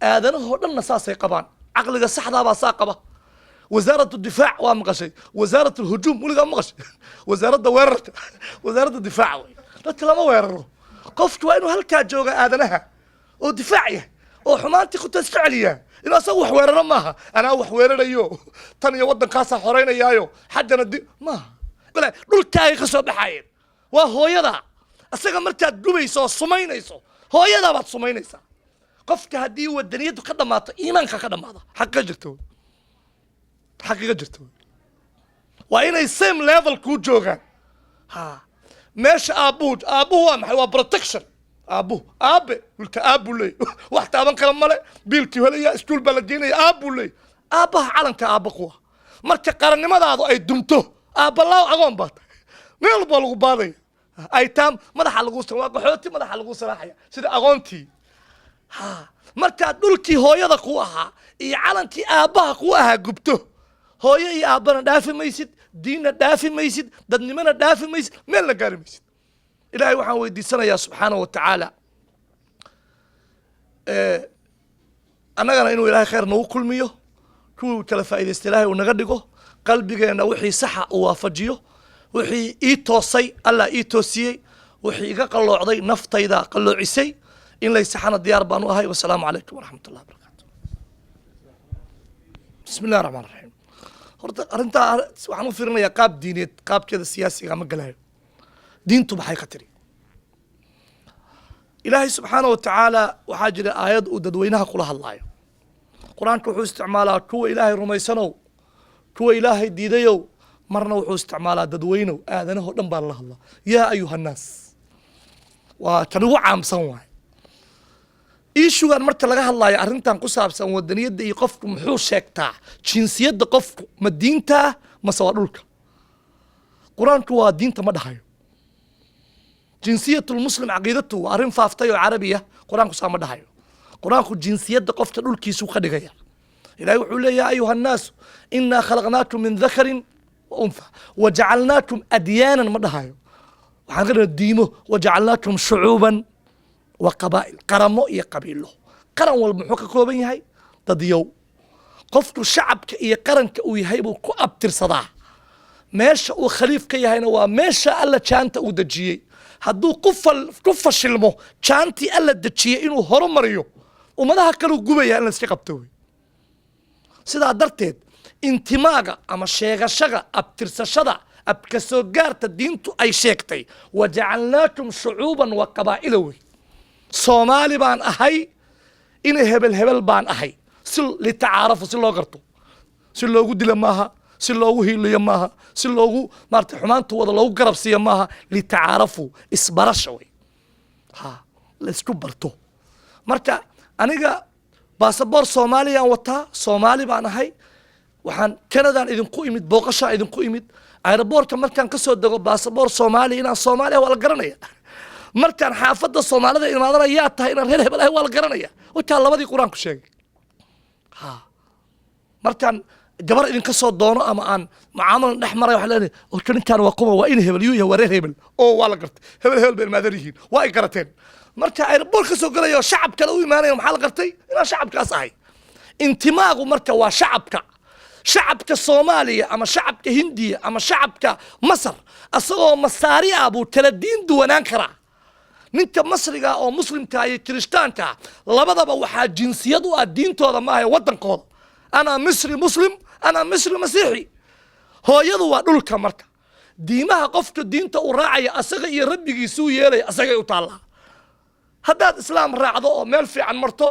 Aadanahoo dhanna saasay qabaan. Caqliga saxdaabaa saa qaba. Wasaarat difaac waa maqashay, wasaarat alhujuum weligaa maqashay? Wasaaradda weerarka, wasaaradda difaaca wey. Dadka lama weeraro. Qofku waa inuu halkaa jooga aadanaha oo difaac yahay oo xumaantii ku iska celiyaa. Inuu asagu wax weeraro maaha. Anaa wax weerarayo, tan iyo waddankaasaa xoreynayaayo, xaggana di maaha. Dhulkaagay ka soo baxaayeen, waa hooyada. Isaga markaad gubayso oo sumaynayso, hooyadaa baad sumaynaysaa. Qofka haddii wadaniyaddu ka dhammaato, iimaanka ka dhammaada. Xaqiiqa jirta wey, xaqiiqa jirta wey. Waa inay same level kuu joogaan. Ha meesha aabbuhu, aabbuhu waa maxay? Waa protection. Aabbuhu, aabe wiilka aabbuu leey, wax taaban kara male. Biilkii helaya, iskuul baa la geenaya, aabbuu leey. Aabbaha calanka aabba kuwa. Marka qarannimadaadu ay dumto, aabbalaaw agoon baa tahay. Meel baa lagu baadaya, aytaam madaxa lagu, waa qaxooti, madaxa lagu salaaxaya sida agoontii. Ha markaad dhulkii hooyada ku ahaa iyo calankii aabbaha ku ahaa gubto, hooyo iyo aabbana dhaafi maysid, diinna dhaafi maysid, dadnimona dhaafi maysid, meelna gaari maysid. Ilaahay waxaan weydiisanayaa subxaanahu wa tacaala annagana inuu Ilaahay khayr nagu kulmiyo, kuwii kala faa'iidaysta Ilaahay uu naga dhigo, qalbigeenna wixii saxa uu waafajiyo. Wixii ii toosay, Allah ii toosiyey. Wixii iga qalloocday, naftayda qalloocisay. In lay saxana diyaar baan u ahay. Wasalaamu calaykum waraxmat ullah wabarakaatu. Bismi illahi raxmaan raxiim. Horta arrintaa waxaan u fiirinayaa qaab diineed, qaabkeeda siyaasiga ma galayo. Diintu maxay ka tiri? Ilaahay subxaana wa tacaala waxaa jira aayad uu dadweynaha kula hadlaayo. Qur-aanka wuxuu isticmaalaa kuwa Ilaahay rumaysanow, kuwa Ilaahay diidayow. Marna wuxuu isticmaalaa dadweynow, aadanahoo dhan baa lala hadlaa. Yaa ayuha nnaas waa kan ugu caamsan waay. Issue-gan marka laga hadlaayo, arrintan ku saabsan wadaniyadda iyo qofku muxuu sheegtaa, jinsiyadda qofku ma diintaa mase waa dhulka? Qur-aanku waa diinta ma dhahayo. Jinsiyat lmuslim caqiidatu waa arrin faaftay oo carabiya. Qur-aanku saa ma dhahayo. Qur-aanku jinsiyadda qofka dhulkiisuu ka dhigaya. Ilahay wuxuu leeya: ya ayuha annaasu inaa khalaqnaakum min dakarin wa untha wajacalnaakum adyaanan. Ma dhahayo waxaan ka dhigna diimo. Wajacalnaakum shucuuban wa qabaa'il, qaramo iyo qabiilo. Qaran walba muxuu ka kooban yahay? Dadyow. Qofku shacabka iyo qaranka uu yahay buu ku abtirsadaa. Meesha uu khaliif ka yahayna waa meesha Alla jaanta uu dejiyey. Hadduu ku fashilmo jaantii Alla dejiyey inuu horumariyo, ummadaha kaleu gubaya. In la iska qabto wey. Sidaa darteed intimaaga ama sheegashada, abtirsashada, abkasoo gaarta diintu ay sheegtay wajacalnaakum shucuuban wa qabaa'ila wey. Soomaali baan ahay, ina hebel hebel baan ahay, si litacaarafu, si loo garto, si loogu dilo maaha, si loogu hiiliyo maaha, si loogu maarata xumaanta wada loogu garab siiyo maaha. Litacaarafu, isbarasha wey, ha la isku barto. Marka aniga baasaboor Soomaaliyaan wataa, Soomaali baan ahay. Waxaan Canadaan idinku imid, booqashaan idinku imid. Aeroboortka markaan kasoo dego, baasaboor Soomaaliya inaan Soomaaliya waa la garanaya. Markaan xaafadda Soomaalida imaadana, yaa tahay, inaan reer hebel ahay waa la garanaya. Wataa labadii Qur-aanku sheegay. Ha markaan gabar idinka soo doono ama aan mucaamalan dhex maray, waxaa leenahay: "Orka ninkaan waa kuma?" "Waa in hebel." "Yuu yahay?" "Waa reer hebel." Oo waa la gartay, hebel hebel bay ilmaadan yihiin, waa ay garateen. Marka aeroboort ka soo galaya oo shacab kale u imaanaya, maxaa la gartay? Inaan shacabkaas ahay. Intimaagu marka waa shacabka, shacabka Soomaaliya ama shacabka Hindiya ama shacabka Masar. Asagoo Masaari ah buu kala diin duwanaan karaa. Ninka Masriga oo Muslimka iyo Kirishtaanka labadaba waxaa jinsiyad u ah diintooda maaha, waddankooda. Anaa Misri Muslim, anaa Misri Masiixi. Hooyadu waa dhulka. Marka diimaha qofka diinta uu raacaya asaga iyo rabbigiisuu yeelaya, asagay u taallaa. Haddaad Islaam raacdo oo meel fiican marto,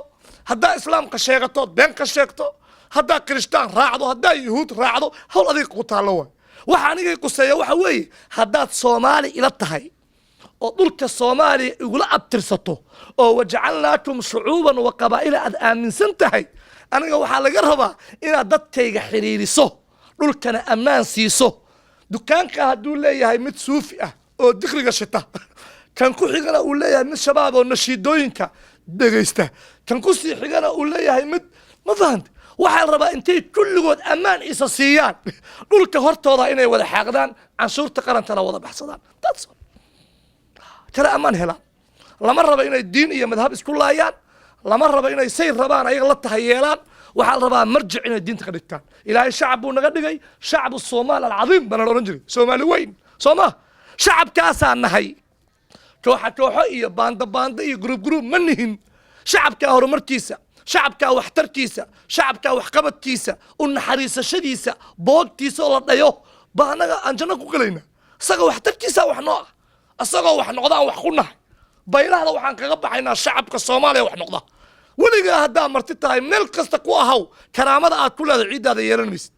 haddaad Islaamka sheegato been ka sheegto, haddaad Kirishtaan raacdo, haddaad Yuhuud raacdo, hawl adiga ku taallo waay. Waxa anigay quseeya waxa weeye, haddaad Soomaali ila tahay oo dhulka Soomaaliya igula abtirsato oo wajacalnaakum shucuuban wa qabaa'ila aad aaminsan tahay, aniga waxaa laga rabaa inaad dadkayga xiriiriso, dhulkana ammaan siiso. Dukaanka hadduu leeyahay mid Suufi ah oo dikriga shita, kan ku xigana uu leeyahay mid Shabaab oo nashiidooyinka dhegaysta, kan ku sii xigana uu leeyahay mid, ma fahanta? Waxaa la rabaa intay kulligood ammaan isa siiyaan, dhulka hortooda inay wada xaaqdaan, canshuurta qarantana wada baxsadaan. That's all. Kala ammaan helaan. Lama rabo inay diin iyo madhab isku laayaan. Lama rabo inay say rabaan ayaga la tahay yeelaan. Waxaa la rabaa marjic inay diinta ka dhigtaan. Ilaahay shacab buu naga dhigay, shacbu Soomaal alcadiim baana la odhan jiray, Soomaali weyn soo ma? Shacabkaasaa nahay. Kooxa kooxo iyo baanda baanda iyo group group ma nihin. Shacabkaa horumarkiisa, shacabkaa waxtarkiisa, shacabkaa waxqabadkiisa, u naxariisashadiisa, boogtiisa oo la dhayo baa annaga aan janno ku gelayna. Isaga waxtarkiisa wax noo ah, isagoo wax noqda aan wax ku nahay. Baylahda waxaan kaga baxaynaa shacabka Soomaaliya wax noqda. Weligaa haddaa marti tahay, meel kasta ku ahaw, karaamada aad ku leedahay ciiddaada yeelan maysid.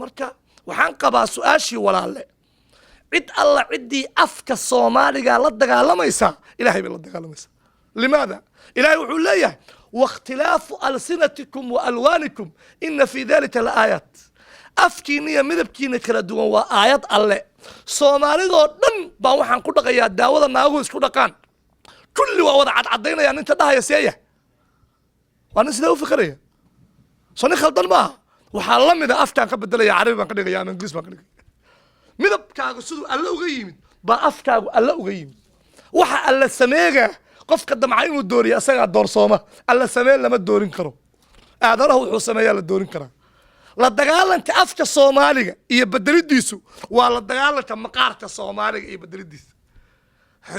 Marka waxaan qabaa su-aashii walaalle, cid alla ciddii afka Soomaaliga la dagaalamaysaa, Ilahay bay la dagaalamaysaa. Limaada? Ilahay wuxuu leeyahay: واختلاف ألسنتكم وألوانكم إن في ذلك لآيات. Afkiina iyo midabkiina kala duwan waa aayad Alle. Soomaalidoo dhan baa waxaan ku dhaqayaa daawada naaguhu isku dhaqaan, kulli waa wada cadcadaynaya. Ninka dhahaya seeya waa nin sidee u fikraya? Soo nin khaldan maaha. Waxaa la mida afkaan ka bedelaya, Carabi baan ka dhigaya ama Ingiriis baan ka dhigaya. Midabkaagu siduu Alle uga yimid baa afkaagu Alle uga yimid. Waxa Alle sameega qofka damca inuu dooriyo asagaa doorsooma. Alle samee lama doorin karo, aadanahu wuxuu sameeyaa la doorin karaa. La dagaalanka afka Soomaaliga iyo bedelidiisu waa la dagaalanka maqaarka Soomaaliga iyo bedelidiisa.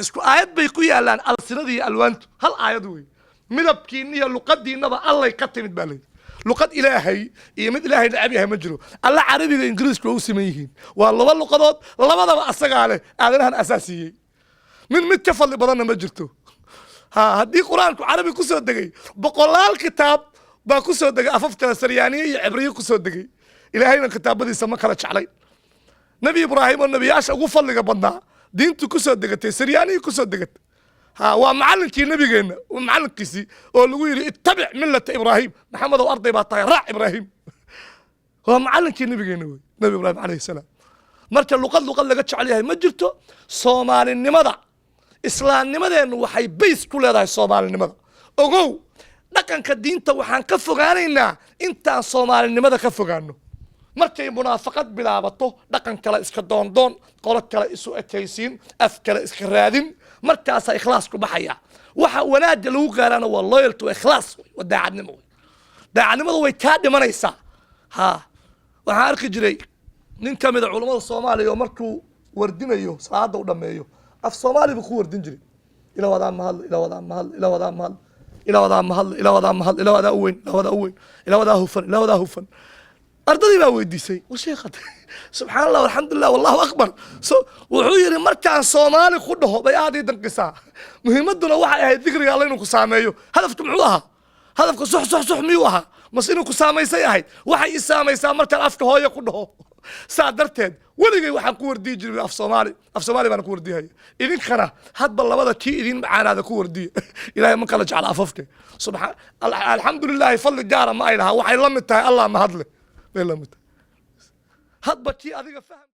Isku aayad bay ku yaalaan, alsinada iyo alwaantu hal aayad wey. Midabkiina iyo luqadiinaba Allay ka timid baa layidhi. Luqad Ilaahay iyo mid Ilaahay necab yahay ma jiro. Alla Carabiga, Ingiriiska waa u siman yihiin, waa laba luqadood, labadaba asagaa leh, aadanahan asaasiiyey. Mid mid ka fadli badanna ma jirto. Ha, haddii Qur-aanku Carabi ku soo degay, boqolaal kitaab baa ku soo degay afaf kale, Saryaaniye iyo Cibriye ku soo degay. Ilaahayna kitaabadiisa ma kala jeclay. Nebi Ibraahim oo nebiyaasha ugu fadliga badnaa, diintu ku soo degatay Saryaaniyi ku soo degatay. Ha, waa macallinkii nabigeenna, waa macallinkiisii oo lagu yidhi: اتبع ملة إبراهيم. Maxamedow, arday baa tahay, raac Ibraahim. Waa macallinkii nabigeenna wey, Nebi Ibraahim calayhi salaam. Marka luqad luqad laga jecel yahay ma jirto. Soomaalinimada, islaamnimadeennu waxay base ku leedahay soomaalinimada. Ogow, dhaqanka diinta waxaan ka fogaanaynaa intaan soomaalinimada ka fogaano. Markay munaafaqad bilaabato, dhaqan kale iska doondoon, qolo kale isu ekaysiin, af kale iska raadin, markaasaa ikhlaas ku baxaya. Waxa wanaagga lagu gaarana waa loyalty, waa ikhlaas wey, waa daacadnimo wey. Daacadnimadu way kaa dhimanaysaa. Ha, waxaan arki jiray nin ka mida culummada Soomaaliya oo markuu wardinayo, salaada u dhameeyo, af Soomaali buu ku wardin jiray: ila wadaa mahadle, ila wadaa mahadle, ila wadaa mahadle, ila wadaa mahadle, ila wadaa mahadle, ila wadaa u weyn, ila wadaa u weyn, ila wadaa hufan, ila wadaa hufan. Ardadii baa weydiisay: war sheekha, subxaan Allah, alxamdulilah, wallahu akbar. So wuxuu yidhi: markaan Soomaali ku dhaho bay aad ii danqisaa. Muhiimaduna waxay ahayd dikriga Alla inuu ku saameeyo. Hadafku muxuu ahaa? Hadafka sux sux sux miyuu ahaa mase inuu ku saamaysay ahayd? Waxay i saamaysaa markaan afka hooyo ku dhaho. Saa darteed weligay waxaan ku wardiyi jiray af Soomaali, af Soomaali baan ku wardiyahaya. Idinkana hadba labada kii idin macaanaada ku wardiya. Ilahay ma kala jecla afafke. Subxaan, alxamdu lilahi fadli gaara ma ay lahaa, waxay la mid tahay Allah mahadle bay la mid tahay. Hadba kii adiga fahm.